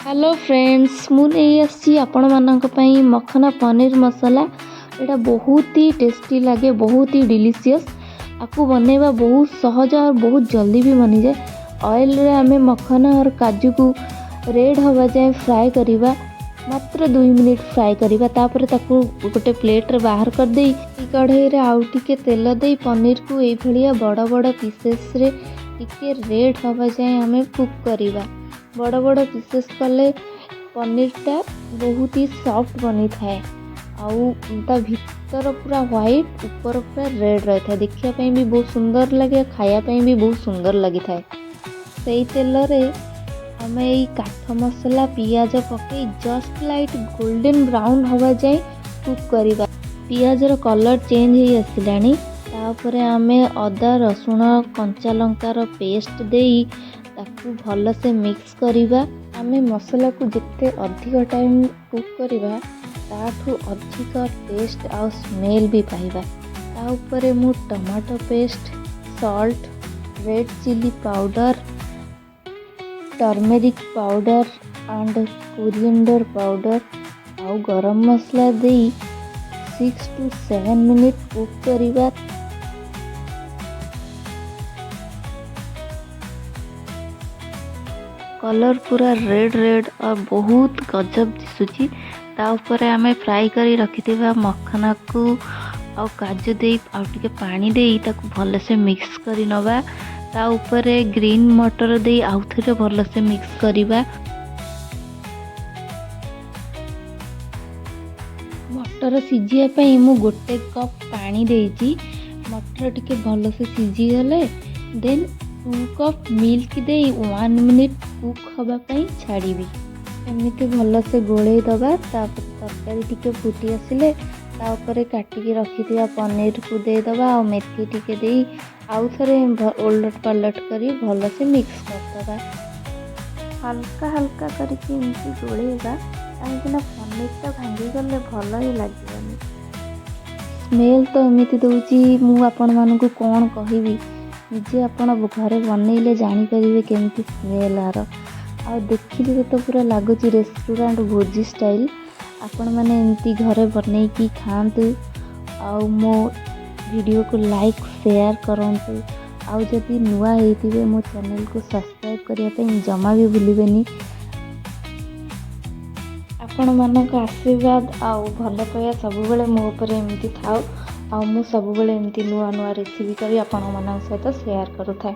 Hello friends, ମୁଁ ନେଇ ଆସିଛି ଆପଣମାନଙ୍କ ପାଇଁ ମଖନା ପନିର ମସଲା। ଏଇଟା ବହୁତ ହି ଟେଷ୍ଟି ଲାଗେ, ବହୁତ ହି ଡିଲିସିୟସ୍। ଆକୁ ବନେଇବା ବହୁତ ସହଜ ଆଉ ବହୁତ ଜଲ୍ଦି ବି ବନିଯାଏ। ଅଏଲ୍ରେ ଆମେ ମଖନା ଆଉ କାଜୁକୁ ରେଡ଼୍ ହେବା ଯାଏଁ ଫ୍ରାଏ କରିବା। ମାତ୍ର 2 ମିନିଟ୍ ଫ୍ରାଏ କରିବା। ତାପରେ ତାକୁ ଗୋଟେ ପ୍ଲେଟ୍ରେ ବାହାର କରିଦେଇ କଢ଼େଇରେ ଆଉ ଟିକେ ତେଲ ଦେଇ ପନିରକୁ ଏଇଭଳିଆ ବଡ଼ ବଡ଼ ପିସେସ୍ରେ ଟିକେ ରେଡ଼୍ ହେବା ଯାଏଁ ଆମେ କୁକ୍ କରିବା। ବଡ଼ ବଡ଼ ପିସେସ୍ କଲେ ପନିରଟା ବହୁତ ହି ସଫ୍ଟ ବନିଥାଏ ଆଉ ତା ଭିତର ପୁରା ହ୍ୱାଇଟ୍, ଉପର ପୁରା ରେଡ଼୍ ରହିଥାଏ। ଦେଖିବା ପାଇଁ ବି ବହୁତ ସୁନ୍ଦର ଲାଗେ, ଖାଇବା ପାଇଁ ବି ବହୁତ ସୁନ୍ଦର ଲାଗିଥାଏ। ସେଇ ତେଲରେ ଆମେ ଏଇ କାଠ ମସଲା, ପିଆଜ ପକାଇ ଜଷ୍ଟ ଲାଇଟ୍ ଗୋଲ୍ଡେନ୍ ବ୍ରାଉନ୍ ହେବା ଯାଏଁ କୁକ୍ କରିବା। ପିଆଜର କଲର୍ ଚେଞ୍ଜ ହେଇ ଆସିଲାଣି। ତାପରେ ଆମେ ଅଦା, ରସୁଣ, କଞ୍ଚା ଲଙ୍କାର ପେଷ୍ଟ ଦେଇ ତାକୁ ଭଲସେ ମିକ୍ସ କରିବା। ଆମେ ମସଲାକୁ ଯେତେ ଅଧିକ ଟାଇମ୍ କୁକ୍ କରିବା, ତାଠୁ ଅଧିକ ଟେଷ୍ଟ ଆଉ ସ୍ମେଲ୍ ବି ପାଇବା। ତା ଉପରେ ମୁଁ tomato paste, salt, red chilli powder, turmeric powder and coriander powder ଆଉ ଗରମ ମସଲା ଦେଇ 6 to 7 minute cook କରିବା। କଲର୍ ପୁରା ରେଡ଼୍ ରେଡ଼୍ ଆଉ ବହୁତ ଗଜବ ଦିଶୁଛି। ତା ଉପରେ ଆମେ ଫ୍ରାଏ କରି ରଖିଥିବା ମଖନାକୁ ଆଉ କାଜୁ ଦେଇ ଆଉ ଟିକେ ପାଣି ଦେଇ ତାକୁ ଭଲସେ ମିକ୍ସ କରି ନେବା। ତା ଉପରେ ଗ୍ରୀନ୍ ମଟର ଦେଇ ଆଉ ଥରେ ଭଲସେ ମିକ୍ସ କରିବା। ମଟର ସିଝିବା ପାଇଁ ମୁଁ 1 କପ୍ ପାଣି ଦେଇଛି। ମଟର ଟିକେ ଭଲସେ ସିଝିଗଲେ ଦେନ୍ 2 କପ୍ ମିଲ୍କ ଦେଇ 1 ମିନିଟ୍ କୁକ୍ ହେବା ପାଇଁ ଛାଡ଼ିବି। ଏମିତି ଭଲସେ ଗୋଳେଇ ଦେବା। ତାପରେ ତରକାରୀ ଟିକେ ଫୁଟି ଆସିଲେ ତା ଉପରେ କାଟିକି ରଖିଥିବା ପନିରକୁ ଦେଇଦେବା ଆଉ ମେଥି ଟିକେ ଦେଇ ଆଉ ଥରେ ଓଲଟ ପାଲଟ କରି ଭଲସେ ମିକ୍ସ କରିଦେବା। ହାଲକା ହାଲକା କରିକି ଏମିତି ଗୋଳେଇବା, କାହିଁକିନା ପନିରଟା ଭାଙ୍ଗିଗଲେ ଭଲ ହିଁ ଲାଗିବନି। ସ୍ମେଲ୍ ତ ଏମିତି ଦେଉଛି, ମୁଁ ଆପଣମାନଙ୍କୁ କ'ଣ କହିବି। ନିଜେ ଆପଣ ଘରେ ବନେଇଲେ ଜାଣିପାରିବେ କେମିତି ସ୍ମେଲ୍ ଆର। ଆଉ ଦେଖିଲେ ତ ପୁରା ଲାଗୁଛି ରେଷ୍ଟୁରାଣ୍ଟ ଭୋଜି ଷ୍ଟାଇଲ୍। ଆପଣମାନେ ଏମିତି ଘରେ ବନେଇକି ଖାଆନ୍ତୁ ଆଉ ମୋ ଭିଡ଼ିଓକୁ ଲାଇକ୍, ସେୟାର କରନ୍ତୁ। ଆଉ ଯଦି ନୂଆ ହେଇଥିବେ, ମୋ ଚ୍ୟାନେଲକୁ ସବସ୍କ୍ରାଇବ୍ କରିବା ପାଇଁ ଜମା ବି ଭୁଲିବେନି। ଆପଣମାନଙ୍କ ଆଶୀର୍ବାଦ ଆଉ ଭଲ ପାଇବା ସବୁବେଳେ ମୋ ଉପରେ ଏମିତି ଥାଉ ଆଉ ମୁଁ ସବୁବେଳେ ଏମିତି ନୂଆ ନୂଆ ରେସିପି କରି ଆପଣମାନଙ୍କ ସହିତ ସେୟାର କରୁଥାଏ।